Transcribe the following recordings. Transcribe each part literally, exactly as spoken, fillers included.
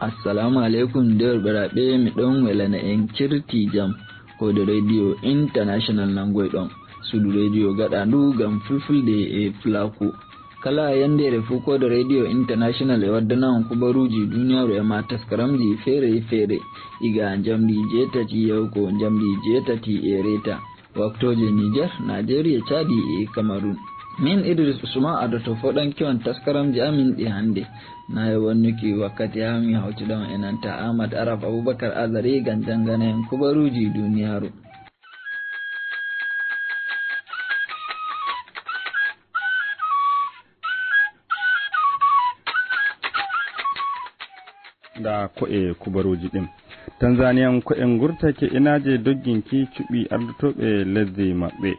Assalamu aleykum, deerɗiraaɓe, mi ɗon welana en cirti jam. Ko de Radio International nangoy ɗon. Suudu radio gaɗaandu ngam fulfulde e pulaaku. Kala yanndeere fuu, ko de Radio International e waddana on kubaruuji duniyaaru e ma taskaramji feere feere. Iga njamdi jeetati yahugo njamdi jeetati e reeta. Waktooje Niger, Najeriya, Caadi e Kamarun. Min Idris Usman adoto foɗanki on taskaramji amin ɗi hannde. Na e wannuki wakkati haa mi hawtida on e nanta Ahmad Araf Abubakar Azari ngam janngana en kubaruuji duniyaaru. Nda ko'e kubaruuji ɗin. Tanzaniyanko'en ngurtake inaaje dogginki cuɓi ardotooɓe lesdi maɓɓe.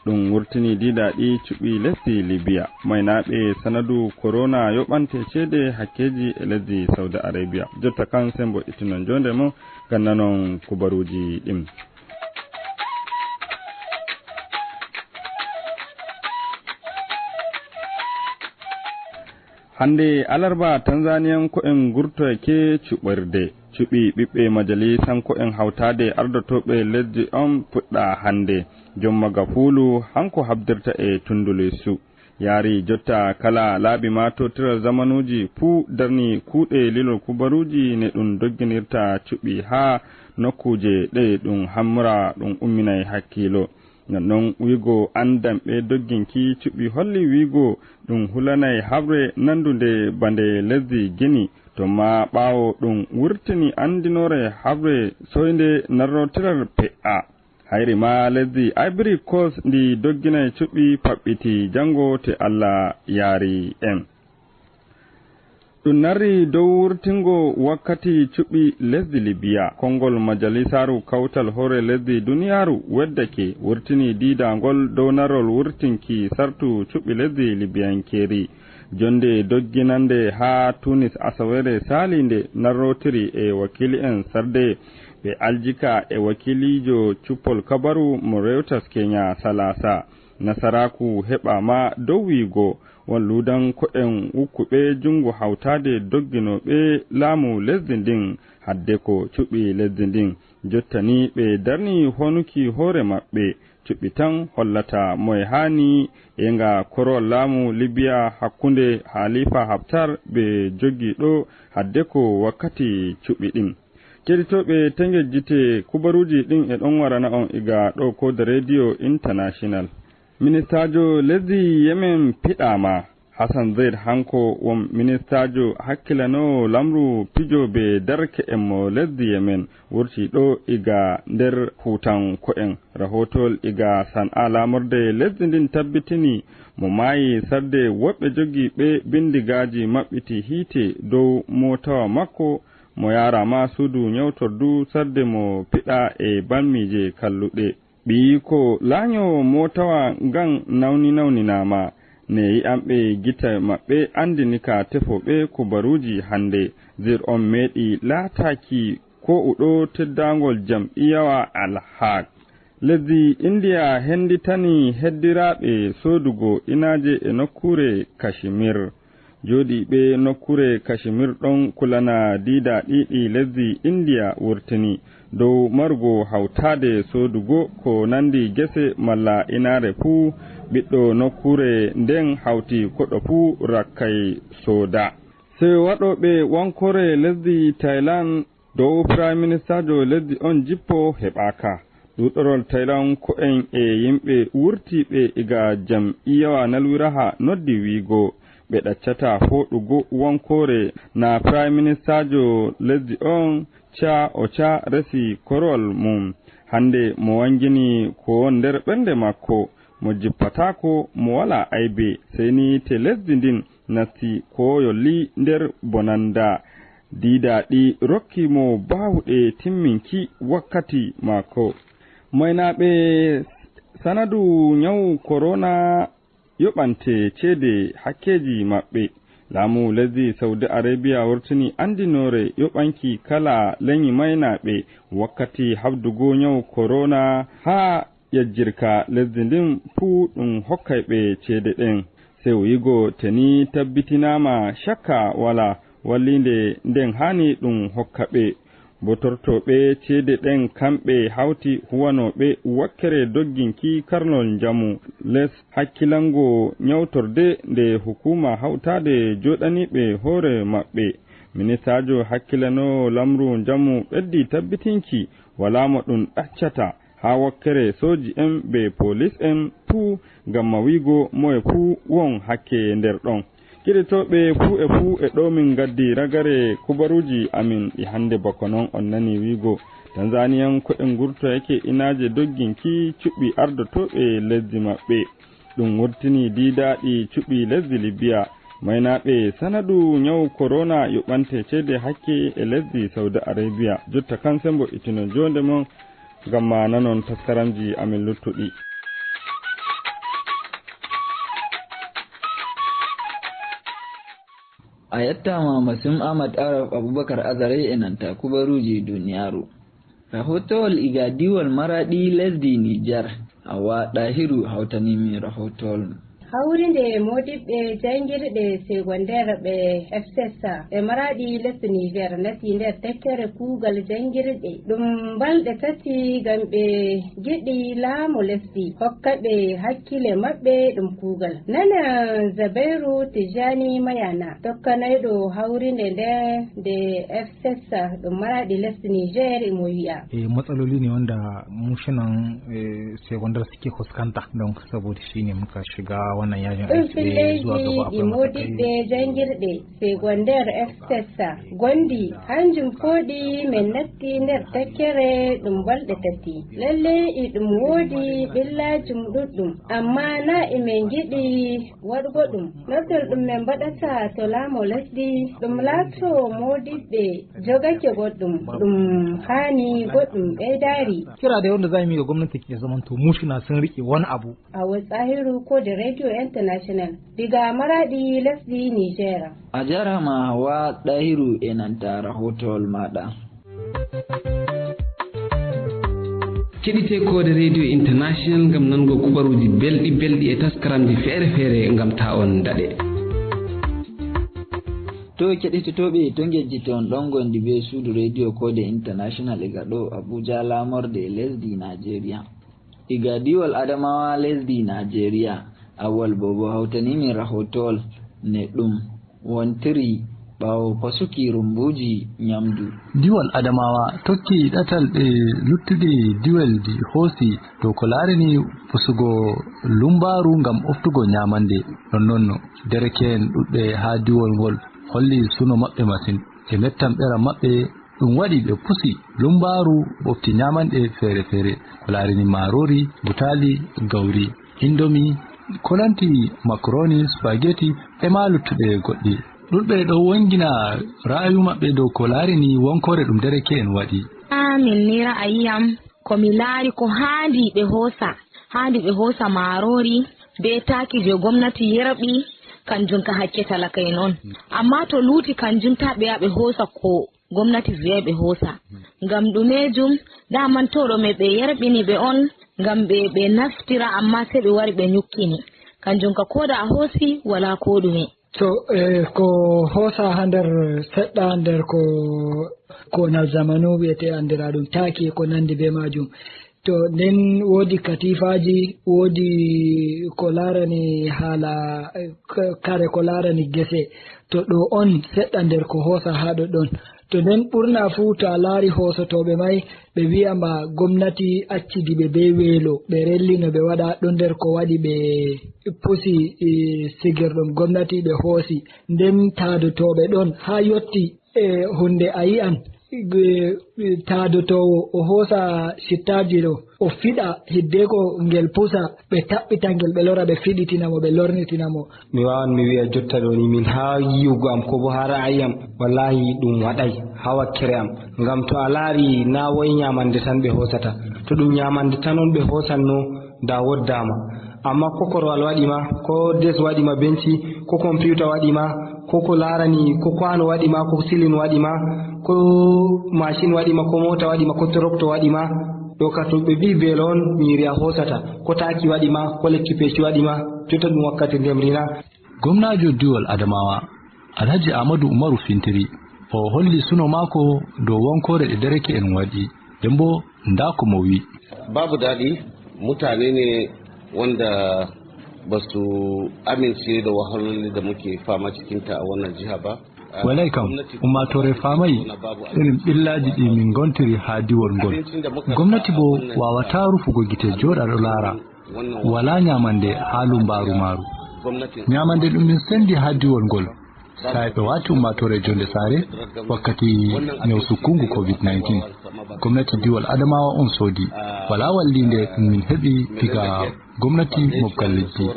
Ɗum wurtini diidaaɗi cuɓi lesdi Libiya. Maynaaɓe sanadu korona yoɓante ceede hakkeeji e lesdi Saudi Arabia. Jotta kan, sembo ittinon jonde mo, gannanon kubaruuji ɗin. Hannde alarba, Tanzaniyanko'en ngurtoyake cuɓirde. Cuɓi ɓiɓɓe majalisanko'en hawtaade ardotooɓe lesdi on puɗɗa hannde. Jomma Gafuulu, hanko habdirta e Tundu Lissu. Yaari jotta, kala laabi maatotiral zamanuuji puu darni kuuɗe lilol kubaruuji ne ɗum dogginirta cuɓi haa nokkuuje ɗe ɗum hammora ɗum umminay hakkiilo. Non non, wiigo anndanɓe dogginki cuɓi holli wiigo ɗum hulanay haɓre nandunde bande lesdi Gini, to ma ɓaawo ɗum wurtini anndinoore haɓre soynde narrotiral pe'a. Hayri ma lesdi Ivory Coast ndi dogginay cuɓi paɓɓiti janngo te Allah yaari en. Ɗum narri dow wurtingo wakkati cuɓi lesdi Libiya. Konngol Majalisaaru Kawtal Hoore Lesdi Duniyaaru weddake wurtini diidaangol dow narol wurtinki sartu cuɓi lesdi Libiyankeeri. Jonnde dogginannde haa Tunis asaweere saaliinde narrotiri e wakiili'en sarde ɓe aljika e wakiiliijo cuppol kabaru mo Reuters Kenya Salasa. Nasaraaku heɓaama dow wiigo won luudanko'en wukkuɓe junngo hawtaade dogginooɓe laamu lesdi ndin, hadde ko cuɓi lesdi ndin. Jottani ɓe darni honuki hoore maɓɓe, cuɓi tan hollata moye haani e nga korowal laamu Libiya hakkunde Halifa Haftar ɓe jogii ɗo hadde ko wakkati cuɓi ɗin. Keɗitooɓe, tengel jite kubaruuji ɗin e ɗon warana on iga ɗo ko de Radio International. Ministaajo lesdi Yemen piɗaama. Hassan Zaid hanko won ministaajo hakkilanoowo lamru pijooɓe darke'en mo lesdi Yemen wurti ɗo iga nder huutanko'en. Rahootol iga San'a laamorde lesdi ndin tabbitini mo maayi sarde woɓɓe jogiiɓe bindigaaji maɓɓiti hiite dow mootawa makko mo yaaraama suudu nyawtordu sarde mo piɗa e balmiije kalluɗe. Ɓiyiiko laanyoowo mootawa ngan nawni-nawninaama. Ne yi'anɓe gite maɓɓe anndini ka tefooɓe kubaruuji hannde. Zir on meeɗi laataaki ko uɗo teddaangol jam'iyawa Al Haq. Lesdi Indiya hennditani heddiraaɓe soodugo inaaje e nokkuure Kashmir. Jooɗiiɓe nokkuure Kashmir ɗon kulana diida ɗiɗi lesdi Indiya wurtini dow marugo hawtaade soodugo ko nandi gese malla inaare fuu. Ɓiɗɗo nokkuure nden hawti koɗo fuu rakkay sooda. Seyo waɗooɓe wankoore lesdi Thailand dow Prime Ministaajo lesdi on jippo heɓaaka. Ɗuuɗorol Thailandko'en e yimɓe wurtiiɓe iga jam'iyawa nalwiraha noddi wiigo ɓe ɗaccataa fooɗugo wankoore na Prime Ministaajo lesdi on Cha Ocha resi korowal mum. Hannde mo wangini ko won nder ɓernde makko, mo jippataako, mo walaa aybe, sey ni te lesdi ndin nasti ko yolli nder bonanda. Diida ɗi rokki mo baawɗe timminki wakkati maako. Maynaaɓe sanadu nyawu korona yoɓante ceede hakkeeji maɓɓe. Laamu lesdi Saudi Arabia wurtini anndinoore yoɓanki kala lenyi maynaaɓe wakkati habdugo nyawu korona haa yajjirka lesdi ndin fuu ɗum hokkay ɓe ceede ɗen. Sewo yigo teni tabbitinaama, shakka walaa. Walliinde nden haani ɗum hokka ɓe. Botortooɓe ceede ɗen kamɓe hawti huwanooɓe wakkere dogginki karnol njamu les hakkilango ñawtorde nde hukuma hawtaade jooɗaniiɓe hoore maɓɓe. Ministaajo hakkilano lamru njamu ɓeddi tabbitinki walaa mo ɗum ɗaccata haa wakkere sooji en be polis en fuu ngam mawigo moye fuu won hakke nder ɗon. Keɗitooɓe fuu e fuu e ɗo min ngaddi ragare kubaruuji amin ɗi hannde bako non on nani wiigo Tanzaniyan ko'e ngurtoyake inaaje dogginki cuɓɓi ardotooɓe lesdi maɓɓe. Ɗum wurtini diidaaɗi cuɓɓi lesdi Libya. Maynaaɓe sanadu ñawu korona yoɓante ceede hakke e lesdi Saudi Arabia. Jotta kan sembo itino joonde mon ngam ma nanon taskaramji amin luttuɗi. A yettaama Masim Ahmad Araf Abubakar Azare e nanta kubaruuji duniyaaru. Rahootowol iga diiwol Maraɗi lesdi Nijar, Awa Ɗahiru hawtani min rahootowol. Hawrinde moodiɓɓe janngirɗe secondaire ɓe F S S A ɓe Maraɗi lesdi Nijar nati nder tekkere kuugal janngirɗe ɗum balɗe tati ngam ɓe ngiɗi laamu lesdi hokka ɓe hakkile maɓɓe ɗum kuugal. Nana Zabairu Tijjani Mayana, tokkanayɗo hawrinde nde nde F S S A ɗum Maraɗi lesdi Nijar, imo wi'a. E matsaloli ne wanda mu shinan secondaire suke fuskanta, donc saboda shi ne muka shiga wannan yajin aiki. Ɗum filleeji ɗi moodiɓɓe janngirɗe secondaire F S S A gondi, hanjum fooɗi min natti nder tekkere ɗum balɗe tati. Lalle e ɗum woodi ɓillaajum ɗuɗɗum, amma na e min ngiɗi waɗugo ɗum. Noftel ɗum min mbaɗata to laamu lesdi ɗum laato moodiɓɓe jogake goɗɗum, ɗum haani goɗɗum ɓeydaari. Kira dai wanda za mu yi ga gwamnati ya zamanto mu shina sun riƙe wani abu. Awa Tsahiru ko da Radio International diga Maraɗi lesdi Nijar. A jarama Hawa Ɗahiru e nanta rahootowol maɗa. Keɗite Koode Radio International ngam nango kubaruuji belɗi belɗi e taskaramji feere feere ngam ta on daɗe. To keɗitotooɓe, to ngejjiti on ɗon gondi be suudu Radio Koode International iga ɗo Abuja, laamorde lesdi Nigeria. Iga diiwol Adamawa lesdi Nigeria, Awal Bobo hawtani min rahootowol ne ɗum wontiri ɓaawo pasuki rumbuuji nyamdu. Diiwol Adamawa tokki ɗatal ɗe luttuɗi diiwolji hoosi dow ko laarani pusugo lumbaaru ngam ɓoftugo nyaamande. Nonnon, dereke'en ɗuɗɓe haa diiwol ngol holli suno maɓɓe masin e mettam ɓeram maɓɓe. Ɗum waɗi ɓe pusi lumbaaru ɓofti nyaamande feere-feere ko laarani maaroori, butaali, gawri, indomi, ko lanti makaroni, spaghetti e maa luttuɗe goɗɗi. Ɗuɗɓe ɗo wongina ra'ayu maɓɓe dow ko laarani wonkoore ɗum dereke'en waɗi. Haa min ni ra'ayi am, ko mi laari ko haandi ɓe hoosa, haandi ɓe hoosa maaroori bee taaki je gomnati yerɓi, kanjum ka hakke talaka'en on. Amma to luuti kanjum ta ɓe yaha ɓe hoosa ko gomnati vi'ay ɓe hoosa. Ngam ɗumeejum, daman to ɗo me ɓe yerɓini ɓe on ngam ɓe ɓe naftira, amma sey ɓe wari ɓe nyukkini. Kanjum ka ko da a hoosi wala ko ɗume. To e ko hoosa haa nder seɗɗa nder ko konal zamanu wi'ete andiraaɗum taaki e ko nanndi bee maajum. To nden woodi katiifaaji, woodi ko laarani haala kare ko laarani gese. To ɗo on seɗɗa nder ko hoosa haa ɗoɗɗon. To nden ɓurna fuu to a laari hoosotooɓe may, ɓe wi'a ma gomnati accidi ɓe bee weelo, ɓe rellino ɓe waɗa ɗo nder ko waɗi ɓe pusi sigirɗum gomnati ɓe hoosi. Nden taadotooɓe ɗon haa yotti e huunde a yi'an taadotoowo o hoosa cittaaji ɗo o fiɗa hiddeko ngel pusa, ɓe taɓɓita ngel ɓe lora ɓe fiɗitina mo ɓe lornitina mo. Mi waawan mi wi'a jotta ɗo ni min haa yi'ugo am ko bo haa ra'ayi am, wallahi ɗum waɗay haa wakkere am. Ngam to a laari na woy nyaamande tan ɓe hoosata, to ɗum nyaamande tan on ɓe hoosanno da woddaama. Amma ko korwal waɗi ma, ko des waɗi ma, benci, ko computa waɗi ma, ko ko laarani ko kwaano waɗi ma, ko silin waɗi ma, ko mashin waɗi ma, ko moota waɗi ma, ko torokto waɗi ma. Ɗo ka to ɓe mbi'i beelo on nyiiri a hoosata, ko taaki waɗi ma, ko lekki peeci waɗi ma, jotta ɗum wakkati ndemri na. Gomnaajo diiwol Adamawa, Alhaji Ahmadu Umaru Fintiri. O holli suno maako dow wonkoore ɗe dereke'en waɗi. Nden boo, ndaa ko mo wi'i. Babu daɗi, mutane ne wanda ba su amince da wahalolin da muke fama cikinta a wannan jiha ba. Walay kam, ummaatoore faamay irin ɓillaaji ɗi min ngontiri haa diwol ngol. Gomnati boo waawataa rufugo gite jooɗa ɗo laara. Walaa nyaamande haa lumbaaru maaru. Nyaamande ɗum min sendi haa diwol ngol, saa'i ɓe waati ummaatoore jonde saare wakkati nyawu sukkungu covid nineteen. Gomnati diwol Adamawa on soodi. Walaa walliinde ɗum min heɓi diga gomnati mobgal lesdi.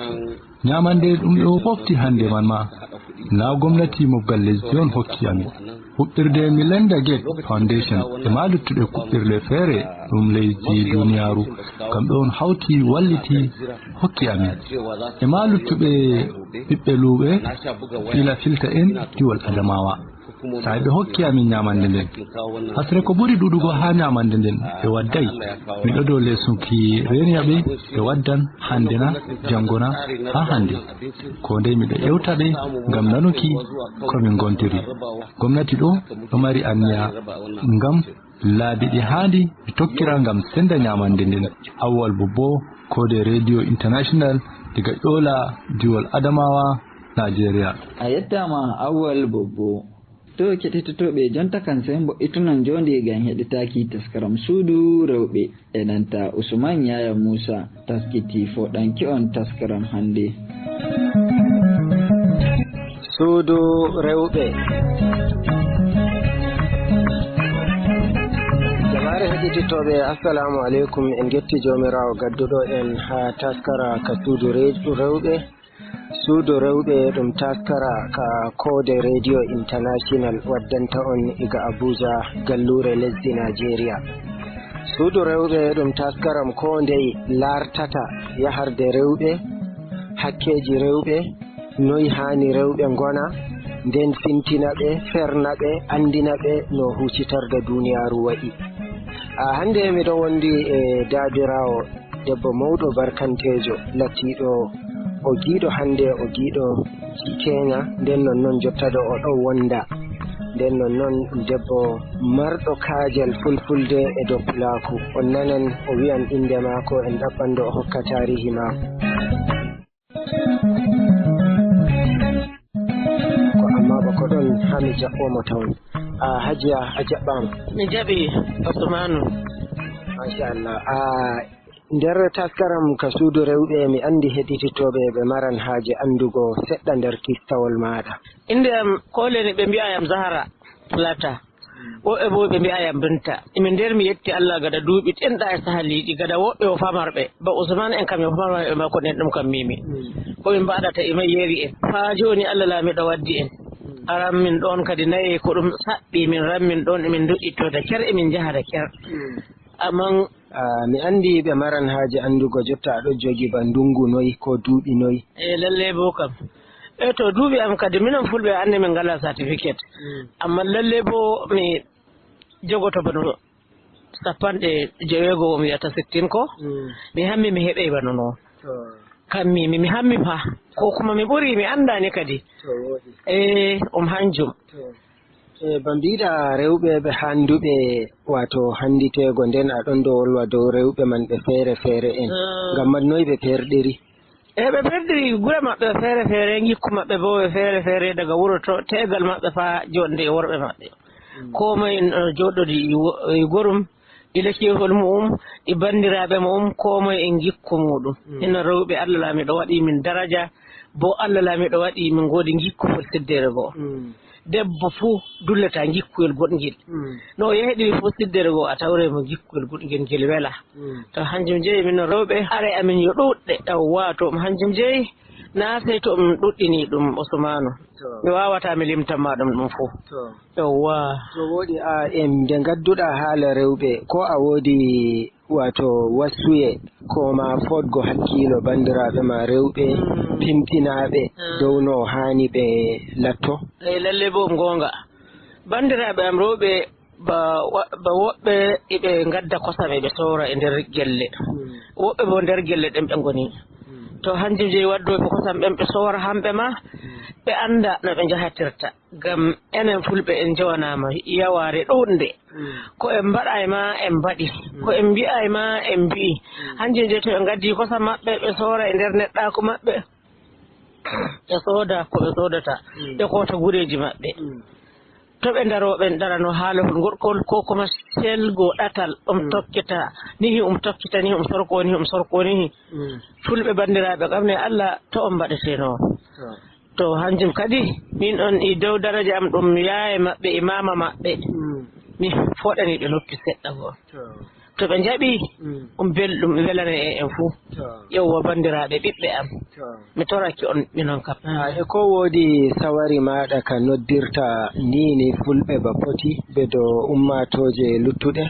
Nyaamande ɗum ɗo pofti hande man ma, naa gomnati mobgal lesdi on hokki amin. Huɓɓirde Melinda Gates Foundation e maa luttuɗe kuɓɓirle feere ɗum lesdi duniyaaru, kamɓe on hawti walliti hokki amin. E maa luttuɓe ɓiɓɓe luuɓe, fila filta en diwol Adamawa. Saa'i ɓe hokki amin nyaamande nden, hasre ko ɓuri ɗuɗugo haa nyaamande nden ɓe wadday. Miɗo dow leesunki reeniyaɓe ɓe waddan hande na, janngo na, haa hande. Ko ndey miɗo ewta ɓe ngam nanuki ko min ngontiri. Gomnati ɗo ɗo mari anniya ngam laabi ɗi haandi mi tokkira ngam senda nyaamande nden. Awwal Bobbo, Koode Radio International, diga Ƴoola, diwol Adamawa, Najeriya. A yettaama, Awwal Bobbo. To keɗitotooɓe, jonta kan sey mbo'itunon njoondi ngam heɗitaaki taskaram Suudu Rewɓe. E nanta Usman Yaya Musa taskiti foɗanki on taskaram hande. Suudu Rewɓe. Jamaare heɗititooɓe, assalamu aleykum. En ngetti Joomiraawo gadduɗo en haa taskara ka Suudu Re-, Rewɓe. Suudu Rewɓe ɗum taskara ka Koode Radio International waddanta on iga Abuja, galluure lesdi Najeriya. Suudu Rewɓe ɗum taskaram ko ndey laartata yaharde rewɓe, hakkeeji rewɓe, noy haani rewɓe ngona, nden fintina ɓe, ferna ɓe, anndina ɓe no huucitorga duniyaaru wa'i. A, hannde miɗo wondi e daabiraawo debbo mawɗo barkanteejo, lattiiɗo o giiɗo hannde, o giiɗo jiiteeŋa, nden non non jotta ɗo o ɗon wonda. Nden non non debbo marɗo kaajal fulfulde e dow pulaaku. On nanan o wi'an innde maako, en ɗaɓɓan ɗo o hokka taarihi maako. Ko amma bako ɗon haa mi jaɓɓo mo tawon. A, Hajiya, a jaɓɓaama. Mi jaɓi, Usmanu. Machallah. A, nder taskaram ka Suudu Rewɓe, mi anndi heɗititooɓe ɓe maran haaje anndugo seɗɗa nder kistawol maaɗa. Innde am, kooleni ɓe mbi'a yam Zahara Plata. Woɓɓe boo ɓe mbi'a yam Binta. Emi nder mi yetti Allah gada duuɓi ɗenɗa e sahaliiɗi, gada woɓɓe o famarɓe. Ba Usman en kam yo famarɓe ɓe makko nden ɗum kam mimi. Mm. Ko min mbaɗata e mayeeri en. Faa jooni Allah laamiiɗo waddi en. Mm. Aran min ɗoon kadi naye ko ɗum saɓɓi min ran min ɗoon emin ndoƴƴitoo da ker emin njaha da ker. Mm. Amman Ah, mi anndi ɓe maran haaje anndugo jotta aɗo jogi ba ndungu noy ko duuɓi noy? E lalle boo kam. E to duuɓi am kadi, minon Fulɓe anndi min ngalaa certificate. Mm. Ammaa lalle boo mi jogoto bano sappanɗe joweego o mi wiyata sittin ko. Mm. Mi hammi mi heɓey bano noon. To. Kam mi, mi, mi hammi fa. Ko kuma mi ɓuri, mi anndaani kadi. To wooɗi. E, um hanjum. To. E, ba mbiɗa rewɓe ɓe hannduɓe, waato hannditeego nden a ɗon ɗo wolwa dow rewɓe man ɓe feere feere en. Mm. Ngam man noy ɓe perɗiri? E, ɓe perɗiri gure maɓɓe feere feere, ngikku maɓɓe boo ɓe feere feere daga wuro to, teegal maɓɓe faa joɗnde e worɓe maɓɓe. Mm. Koo moye no jooɗodi e wo-, e gorum, ila cehol mu'um, e banndiraaɓe mu'um, koo moye e ngikku muuɗum. Mm. Ino rewɓe Allah laamiiɗo waɗi min daraja, bo Allah laamiiɗo waɗi min ngoodi ngikkugol siddere goo. Mm. Debbo fuu dullata ngikkuyel goɗngel. Mm. No o yehi ɗiwi fuu siddere goo a tawre mo ngikkuyel goɗngel ngel wela. Mm. To hanjum jeyi min no rewɓe, are amin yo ɗuuɗɗe. Yawwa, to ɗum hanjum jeyi, naa sey to ɗum ɗuɗɗini ɗum Usmaanu. To. Mi waawataa mi limtan ma ɗum ɗum fuu. To. Yawwa. To wooɗi, a, em, nde ngadduɗaa haala rewɓe, ko a woodi, waato, wassuye, ko ma fodgo hakkiilo banndiraaɓe ma rewɓe, mm, pimtinaaɓe, mm, dow no haani ɓe latto? Eey, lalle bo goonga. Banndiraaɓe am rewɓe, ba wa-, ba woɓɓe eɓe ngadda kosam eɓe soora e nder gelle. Mm. Woɓɓe bo nder gelle ɗen ɓe ngoni. Mm. To hanjum jeyi waddooɓe kosam ɓen, ɓe soora hamɓe ma, ɓe annda no ɓe njahatirta. Ngam enen Fulɓe en njowanaama yawaare ɗuuɗnde. Ko en mbaɗaay ma, en mbaɗi. Ko en mbi'aay ma, en mbi'i. Hanjum jeyi to ɓe ngaddi kosam maɓɓe, ɓe soora e nder neɗɗaaku maɓɓe. Ɓe sooda ko ɓe soodata. Ɓe koota gureeji maɓɓe. To ɓe ndaroo, ɓe ndarano haala hul ngol kol, ko koma selgo ɗatal, um tokkita, nihi um tokkita, nihi um sorko, nihi um sorko, nihi. Fulɓe banndiraaɓe kam ne, Allah to on mbaɗeteno. To hanjum kadi, min on e dow daraja am, ɗum yaaya maɓɓe e maama maɓɓe. Mi foɗani ɓe noppi seɗɗa goo. To ɓe njaɓi, ɗum belɗum, welana e en fuu. Yewwa, banndiraaɓe, ɓiɓɓe am, mi torake on minon kam. Ah, e ko woodi sawari maaɗa ka noddirta ni ni Fulɓe ba poti be do ummaatooje luttuɗe?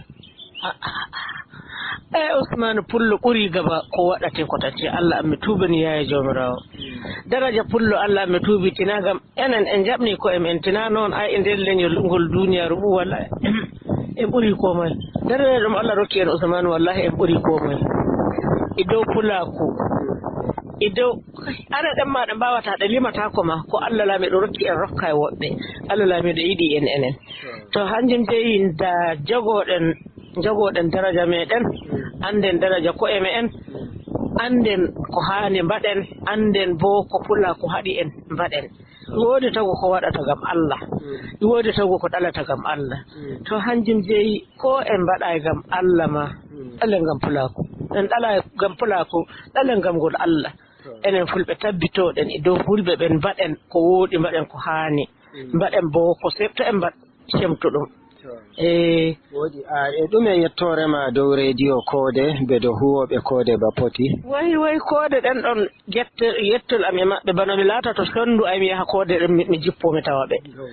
Eh, Usmaanu Pullo ɓuri gaba ko waɗate ko tati. Allah am, mi tuubani yaaya Joomiraawo. Daraja Pullo, Allah am, mi tuubi, tina ngam enen en jaɓni ko em, en tina noon, ay, e nder leñol ngol duniyaaru ngu, walla en ɓuri ko moy. Nder ɗum Allah rokki en, Usmaanu, wallahi en ɓuri ko moy. E dow pulaaku, e dow, ana ɗen ma ɗe mbaawata, ɗe limata ko ma, ko Allah laamiiɗo rokki en, rokka e woɓɓe. Allah laamiiɗo yiɗi en enen. To hanjum jeyi nda jogoɗen, jogoɗen daraja meɗen, anden daraja ko'e me'en, anden ko haani mbaɗen, anden bo ko pulaaku haɗi en mbaɗen. Ɗi woodi tago ko waɗata ngam Allah. Ɗi woodi tago ko ɗalata ngam Allah. To hanjum jeyi ko en mbaɗa e ngam Allah ma, ɗalen ngam pulaaku. En ɗala ngam pulaaku, ɗalen ngam ngol Allah. Enen Fulɓe tabbitoɗen e dow Fulɓe ɓen, mbaɗen ko wooɗi, mbaɗen ko haani, mbaɗen bo ko se-, to en mbaɗ cemtuɗum. To. Eh. Woodi. A, e ɗume yettoore ma dow rediyo Koode, be dow huwooɓe Koode ba poti? Way, way, Koode ɗen ɗon jette-, yettol am e maɓɓe, bano mi laata to Sondu, ay, mi yaha Koode ɗen, mi, mi jippo, mi tawa ɓe. Yawwa.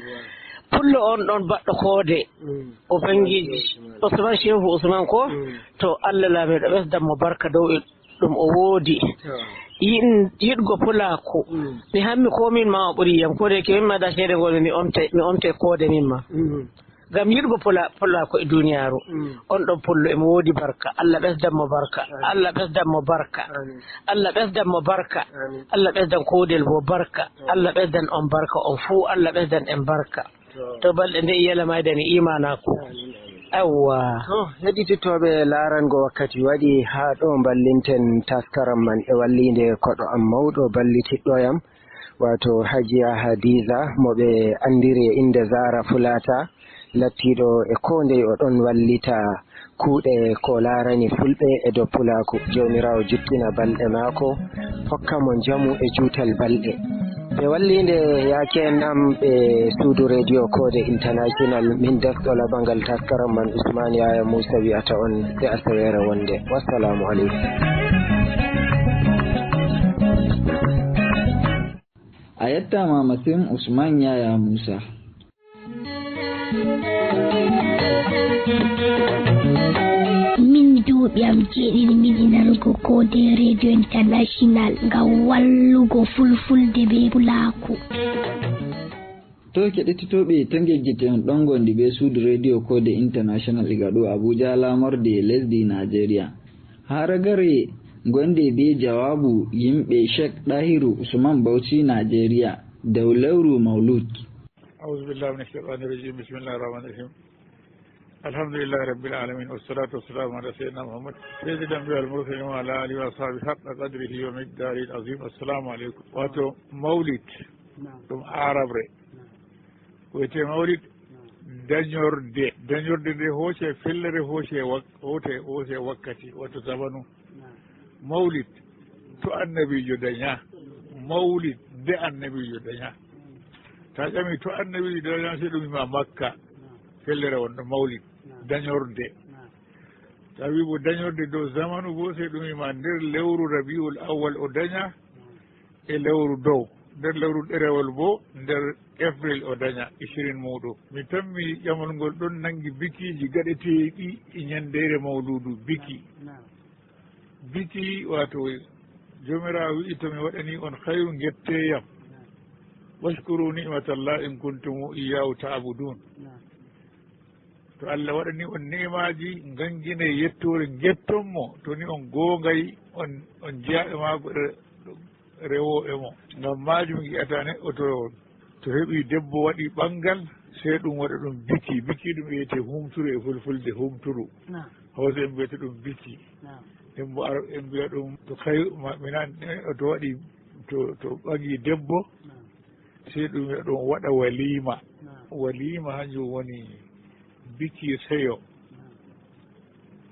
Pullo on ɗon baɗɗo Koode. Mm. O bangiji. Usman Shehu Usman. Usman Shehu Usman ko? Mm. To Allah laamiiɗo ɓesdan mo barka dow e ɗum o woodi. To. Yiɗ-, yiɗgo pulaaku. Mm. Mi hammi ko min ma o ɓuri yam. Ko de ke min ma da ceede ngol mi omte, mi omte Koode min ma. Mm. Ngam yiɗgo pula-, pulaaku e duniyaaru. Mm. On ɗon pullo e mo woodi barka. Allah ɓesdan mo barka. Amin. Allah ɓesdan mo barka. Amin. Allah ɓesdan mo barka. Amin. Allah ɓesdan Koodel bo barka. Amin. Allah ɓesdan on barka on fuu. Allah ɓesdan en barka. To. To balɗe nde yela mayda mi imanaaku. Amin, amin. Awwa. To, heɗititooɓe, laarango wakkati waɗi, haa ɗo mballinten taskaram man e walliinde koɗo am mawɗo ballititɗo yam, waato Hajiya Hadiza, mo ɓe anndiri e innde Zara Fulata, lattiiɗo e koo ndey o ɗon wallita kuuɗe ko laarani Fulɓe e dow pulaaku. Joomiraawo juttina balɗe maako, hokka mo njamu e juutal balɗe. Ɓe walliinde yaake en am ɓe suudu Rediyo Koode International, min defɗo labangal taskaram man Usman Yaya Musa wi'ata on se asaweere wonde. Wassalaamu aleykum. A yettaama masin, Usman Yaya Musa. Min duuɓi am jeeɗiɗi miɗi nanugo Koode Radio International ngam wallugo fulfulde be pulaaku. To keɗititooɓe, to ngejjete on ɗon ngondi be suudu Radio Koode International iga ɗo Abuja, lamorde lesdi Najeriya. Haa ragare ngondi be jawaabu yimɓe Sheikh Ɗahiru Usman Bauchi Najeriya dow lewru Maulud. أعوذ بالله من الشيطان الرجيم. بسم الله الرحمن الرحيم. الحمد لله رب العالمين، والصلاة والسلام على سيدنا محمد سيد الأنبياء والمرسلين وعلى آله وأصحابه حق قدره ومقداره العظيم. السلام عليكم. Wato Maulid, ɗum Aarabre. Ko wiyetee Mawlid? Dañorde. Dañorde nde hooce fellere, hooce wak-, hoote, hooce wakkati, wato zamanu. Mawlid to Annabiijo dañaa. Mawlid nde Annabiijo dañaa. Ta ƴami to Annabiijo dañaa, sey ɗum wi'ma Makka. Fellere wonɗo Mawlid. Dañorde. Ta wi bo dañorde dow zamanu bo, sey ɗum wi'ma nder lewru Rabiul Awwal o dañaa. E lewru dow, nder lewru ɗerewol bo, nder Avril o daña ishirin muuɗum. Mi tammi ƴamol ngol ɗon nangi bikiiji gaɗeteeɗi e ñanndeere Mawluudu. Biki. Naam. Biki, waato, Joomiraawo wi'i, "To mi waɗani on khayru, ngettee yam. Naam. Washkuru ni'matallahi in kuntum iyyahu ta'budun." Naam. To Allah waɗani on ni'imaaji, nganngine yettoore, ngetton mo, to ni on goongay, on, on jeyaaɓe maako e rewooɓe mo. Ngam maajum ngi'ataa neɗɗo to, to heɓii debbo waɗi ɓanngal, sey ɗum waɗa ɗum biki. Biki ɗum wiyetee humturu e fulfulde, humturu. Naam. Hawsa en mbiyata ɗum biki. Naam. En mbo Arab en mbiya ɗum to kay ma-, mi nani neɗɗo to waɗi, to, to ɓagi debbo, naam, sey ɗum wiya ɗum waɗa waliima. Naam. Waliima hanjum woni biki seyo.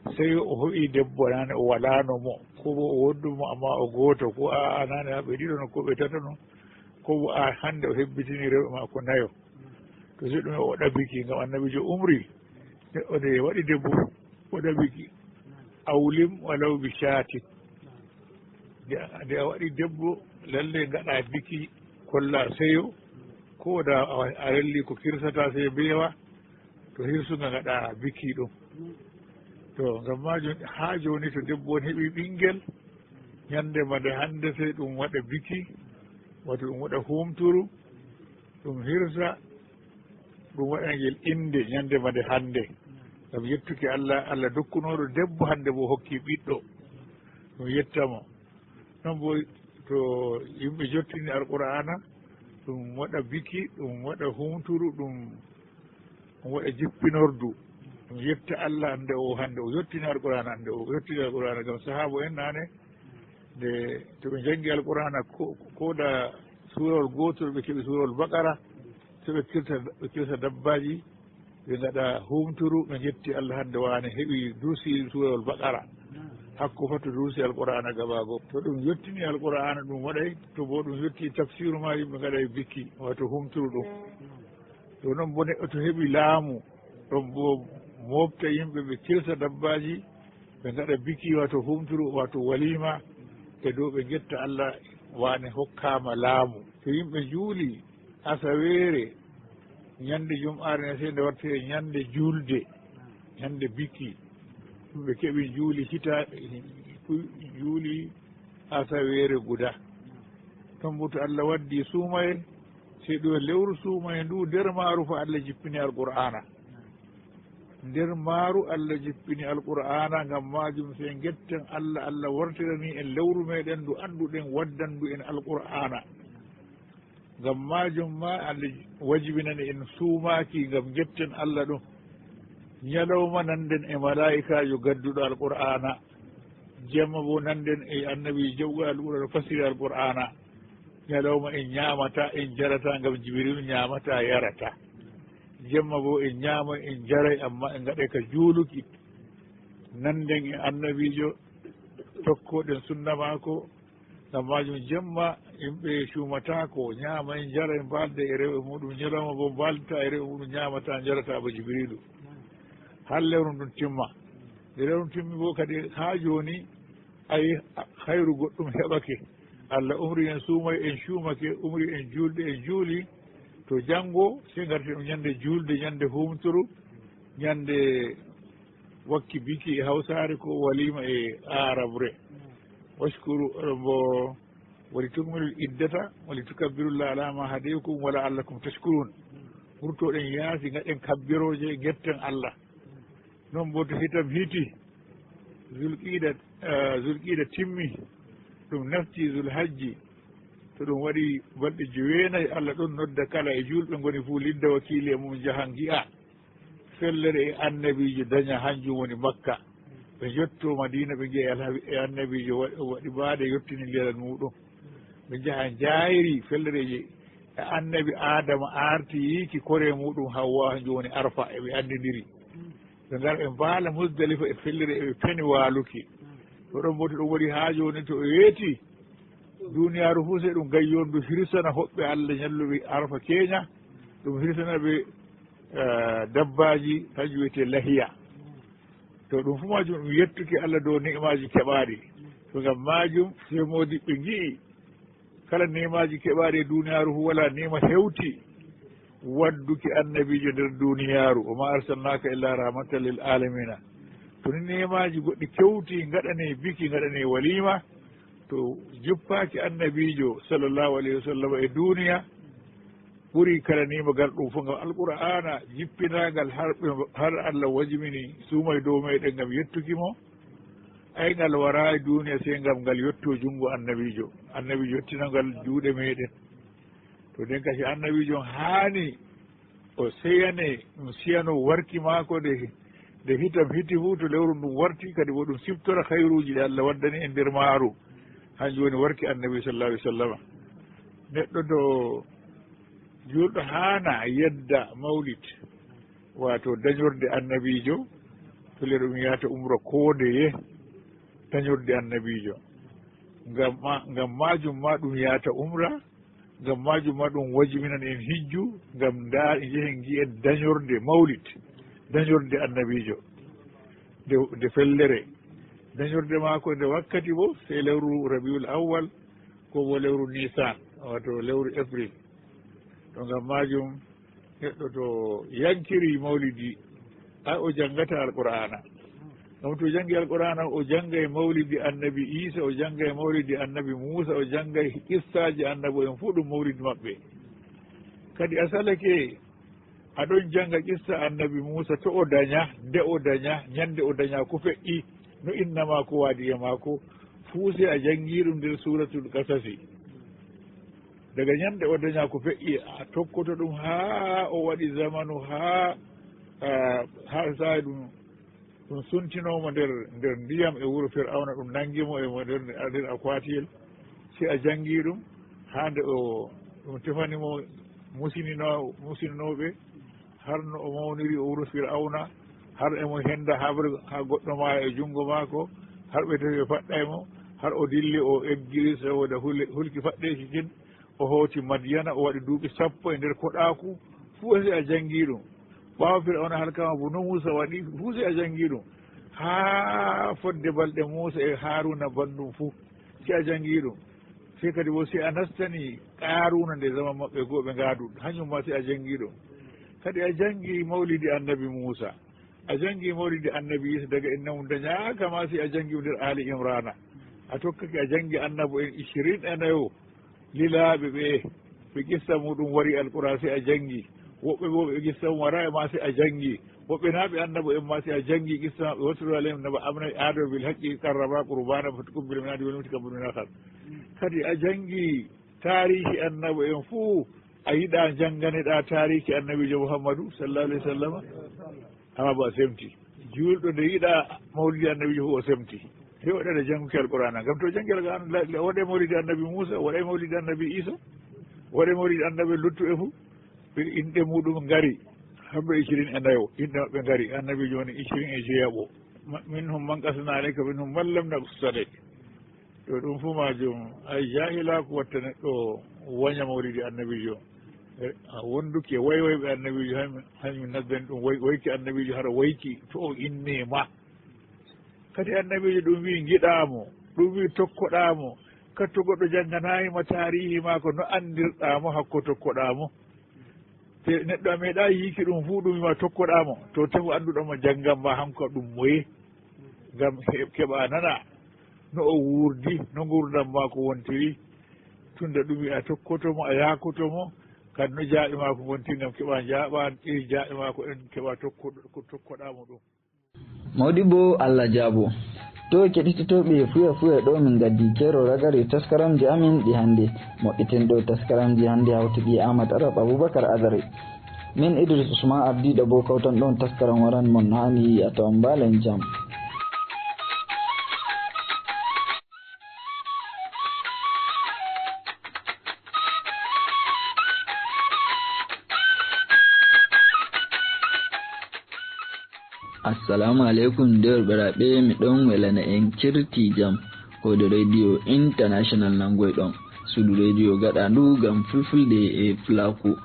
Naam. Seyo o ho'i debbo nane o walano mo, ko bo o wondu mo amma o gooto, ko a, a nane ha ɓe ɗiɗo no, ko ɓe tato no, ko bo a hande o hebbitini rewɓe maako nayo. To sey ɗum o waɗa biki, ngam Annabiijo umri neɗɗo nde waɗi debbo, o ɗaɓi ki, awlim walaw bi shaatin. Nde a, nde a waɗi debbo, lalle ngaɗa biki, kolla seyo, ko da a, a ralli ko kirsata sey mbeewa, to hirsunga ngaɗa biki ɗum. To ngam maajum, haa jooni to debbo on heɓi ɓingel, nyande ma nde hande sey ɗum waɗa biki, wato ɗum waɗa humturu, ɗum hirsa, ɗum waɗa ngel innde nyande ma nde hande. Ngam yettuki Allah, Allah dokkunooɗo debbo hande bo hokki ɓiɗɗo. Ɗum yetta mo. Non bo to yimɓe jottini Alqur'aana, ɗum waɗa biki, ɗum waɗa humturu, ɗum, ɗum waɗa jippinordu. Ɗum yetta Allah hande o, hande o yottini Alqur'aana, hande o yottini Alqur'aana. Ngam sahaabo en naane, nde to ɓe njanngi Alqur'aana, ko, ko da suurawol gootol, ɓe keɓi suurawol Baqara, to ɓe kirsa, ɓe kirsa dabbaaji, ɓe ngaɗa humturu, ɓe njetti Allah hande waane heɓi dursi suurawol Baqara. Hakko fatu dursi Alqur'aana gabaago. To ɗum yottini Alqur'aana, ɗum waɗay, to bo ɗum yotti tafsiru ma, yimɓe ngaɗay biki, wato humturu ɗum. To non bo neɗɗo to heɓi laamu, ɗon bo mofta yimɓe, ɓe kirsa dabbaaji, ɓe ngaɗa biki, wato humturu, wato waliima, e dow ɓe ngetta Allah waane hokkaama laamu. To yimɓe njuuli asaweere, nyande jum'aare ne sey nde wartire nyande juulde, nyande biki. Ɗum ɓe keɓi njuuli hita-, njuuli asaweere guda. Ton bo to Allah waddi suumayee, sey ɗum lewru suumayee ndu, nder maaru fa Allah jippini Alqur'aana. Nder maaru Allah jippini Alqur'aana, ngam maajum sey ngetten Allah, Allah wartirani en lewru meɗen ndu annduɗen, waddandu en Alqur'aana. Ngam maajum ma Allah wajibinani en suumaaki, ngam ngetten Allah ɗum. Nyalawma nanden e malaa'ikaajo gadduɗo Alqur'aana. Jemma bo nanden e annabi jawɗo Alqur'aana, fasiri Alqur'aana. Nyalawma en nyaamata, en jarata, ngam Jibrilu nyaamata, yarata. Jemma bo en nyaama, en jaray, amma en ngaɗay ka juuluki. Nanden e annabiijo, tokkoɗen sunna maako. Ngam maajum jemma yimɓe cuumataako, nyaamay, njaray, mbaalda e rewɓe muɗum. Nyalawma bo mbaaldata e rewɓe muɗum, nyaamata, njarata ba Jibrilu. Har lewru ndun timma. Nde lewru timmi bo kadi haa jooni, ay, hayru goɗɗum heɓake. Allah umri en suumay, en cuumake, umri en juulde, en juuli. To janngo, sey ngarten ɗum nyande juulde, nyande humturu, nyande wakki biki e Hawsaare, ko waliima e Aarabre. Washkuru, oɗon mbo wali tukmilul iddata, wali tukabbirullaha ala ma hadaykum wa la'allakum tashkurun. Wurtoɗen yaasi, ngaɗen kabbirooje, ngetten Allah. Non bo to hitam hiti, Zulqiida, eh, Zulqiida timmi, ɗum nasti Zulhajji. To ɗum waɗi balɗe joweenayi, Allah ɗon nodda kala e juulɓe ngoni fuu, lidda wakiili e mum, njaha ngi'a fellere e annabiijo daña, hanjum woni Makka. Ɓe njotto Madiina, ɓe ngi'a e Alhabi-, e annabiijo wa-, waɗi baade, yottini leral muuɗum. Ɓe njaha njaayri fellereeji e annabi Aadama aarti yiiki kore muuɗum Hawwa, hanjum woni Arfa, e ɓe anndindiri. Ɓe ngara ɓe mbaala Musdalifa e fellere, e ɓe peni waaluki. Ɗo ɗon bo to ɗum waɗi haa jooni, to o weeti, duniyaaru fuu sey ɗum gayyo ndu hirsana hoɓɓe Allah ñalluɓe Arfa keenya, ɗum hirsana ɓe, eh, dabbaaji, kanjum wiyetee lahiya. To ɗum fuu maajum ɗum yettuki Allah dow ni'imaaji keɓaaɗi. To ngam maajum, sey moodiɓɓe ngi'i kala neemaaji keɓaaɗi e duniyaaru fuu, walaa neema hewti wadduki annabiijo nder duniyaaru. "Wa ma arsalnaaka illa rahmatan lil aalamiina." To ni neemaaji goɗɗi kewti, ngaɗanee biki, ngaɗanee waliima, to jippaaki annabiijo sallallahu alayhi wa sallam e duniya, ɓuri kala neema garɗum fuu. Ngam Alqur'aana jippinaagal har ɓe, har Allah wajibini suumayee dow meɗen ngam yettuki mo. Ay ngal waraa e duuniya sey ngam ngal yotto junngo annabiijo. Annabiijo yottina ngal juuɗe meeɗen. To nden kasi annabiijo on haani o seyane, ɗum siyano warki maako nde, nde hitam hiti fuu to lewru ndun warti, kadi wo ɗum siftora khayruuji ɗi Allah waddani e nder maaru. Hanjum woni warki annabi sallallahu alaihi wasallam. Neɗɗo to juulɗo haana yedda mawlid, waato dañorde annabiijo, to le ɗum yaata umra ko ndeye dañorde annabiijo. Ngam ma-, ngam maajum ma ɗum yaata umra, ngam maajum ma ɗum wajibinan en hijju, ngam ndaa njehen ngi'en dañorde mawlid, dañorde annabiijo. Nde, nde fellere, dañorde maako nde wakkati bo, sey lewru Rabiul Awwal, ko bo lewru Nisan, wato lewru Avril. To ngam maajum, neɗɗo to yankiri mawlidi, ay o janngata Alqur'aana. Ngam to janngi Alqur'aana, o janngay mawlidi annabi Iisa, o janngay mawlidi annabi Muusa, o janngay qissaaji annabi en fuu ɗum mawlidi maɓɓe. Kadi a salake, a ɗon jannga qissa annabi Muusa, to o daña, nde o daña, ñande o daña, ko feƴƴi, no inna maako waadi e maako, fuu sey a janngi ɗum nder suuratul Qasasi. Daga ñande o daña ko feƴƴi, a tokkoto ɗum haa o waɗi zamanu, haa, ah, haa saa'i ɗum, ɗum suntinomo nder, nder ndiyam e wuro Fir'awna, ɗum nangi mo e mo nder, nder akwatiyel. Si a janngi ɗum, haa nde o, ɗum tefani mo musinino-, musininooɓe, har no o mawniri o wuro Fir'awna, har emo henda habre haa goɗɗo maaya e junngo maako, har ɓe tawi ɓe paɗɗay mo, har o dilli o eggiri saboda hul-, hulki faɗɗeeki kin, o hooti Madiyana, o waɗi duuɓi sappo e nder koɗaaku, fuu si a janngi ɗum. Ɓaawo Fir'awna halkama bo no Muusa waɗi, fuu si a janngi ɗum. Haa fodde balɗe Muusa e Haaruna banndum fuu, si a janngi ɗum. Sey kadi wo si a nastani Qaaruuna nde zaman maɓɓe goo ɓe ngaadu, hanyum ma si a janngi ɗum. Kadi a janngi mawlidi annabi Muusa, a janngi mawlidi annabi Iisa daga inna mum dañaaka ma si a janngi ɗum nder Aali Imraana. A tokkake a janngi annabo en ishirin e nayo lilaaɓe ɓe, ɓe qissa muɗum wari Alqur'aan si a janngi. Woɓɓe boo ɓe qissa mum waraa e ma si a janngi. Woɓɓe naa ɓe annabo en ma si a janngi qissa maɓɓe. Watlu alayhim naba abnay Aadama bil haqqi qarraba qurbanan fatuqubila min ahadihima wa lam yutaqabbal min al-aakhar. Kadi a janngi taarihi annabo en fuu, a yiɗa njannganeɗa taarihi annabiijo Muhammadu sallallahu alaihi wasallam? Amma ba a semti. Juulɗo nde yiɗa mawlidi annabiijo fuu o semti. Heewɗa nde jannguki Alqur'aana. Ngam to janngi Alqur'aana, la-, la-, waɗay mawlidi annabi Muusa, waɗay mawlidi annabi Iisa, waɗay mawlidi annabi luttuɓe fuu. Ɓe inɗe muɗum ngari, hamɓe ishirin e nayo, inɗe maɓɓe ngari, annabiijo woni ishirin e jeeɓo. Ma-, minhum man qasasna alayka, minhum man lam naqsus alayk. To ɗum fuu maajum, ay, jaahilaaku watta neɗɗo wanya mawlidi annabiijo. E, a wonduki e waywoyɓe annabiijo, hanyum, hanyum nazzani ɗum way-, wayki annabiijo, hara wayki to o inni ma. Kadi annabiijo ɗum wi'i ngiɗaa mo, ɗum wi'i tokkoɗaa mo. Kadi to goɗɗo jannganayi ma taarihi maako, no anndirɗaa mo hakko tokkoɗaa mo? Te neɗɗo a meeɗaa yiiki ɗum fuu, ɗum wi'ma tokkoɗaa mo, to tefu annduɗo mo janngan ma hanko ɗum moye, ngam he-, keɓa nana no o wuurdi, no nguurndam maako wontiri. Tunda ɗum wi'a tokkoto mo, a yaakoto mo, kadi no jaaɓi maako ngontiri, ngam keɓa jaaɓa, iri jaaɓi maako ɗen, keɓa tokko-, ko tokkoɗaa mo ɗum. Mawɗi bo, Allah jaabo. To keɗitotooɓe fuya fuya ɗo min gaddi keero ragare taskaramji amin ɗi hannde. Moƴƴitinɗo taskaramji hannde hawtuɗi e Ahmad Arab Abubakar Azare. Min Idris Usman ardiiɗo bo kawtan ɗon taskaram waran mon hani a tawan mbaalen jam. Assalamu alaikum, deerɓiraaɓe, mi ɗon welana en cirti jam. Ko de Radio International nangoy ɗon. Suudu radio gaɗandu ngam fulfulde e pulaku.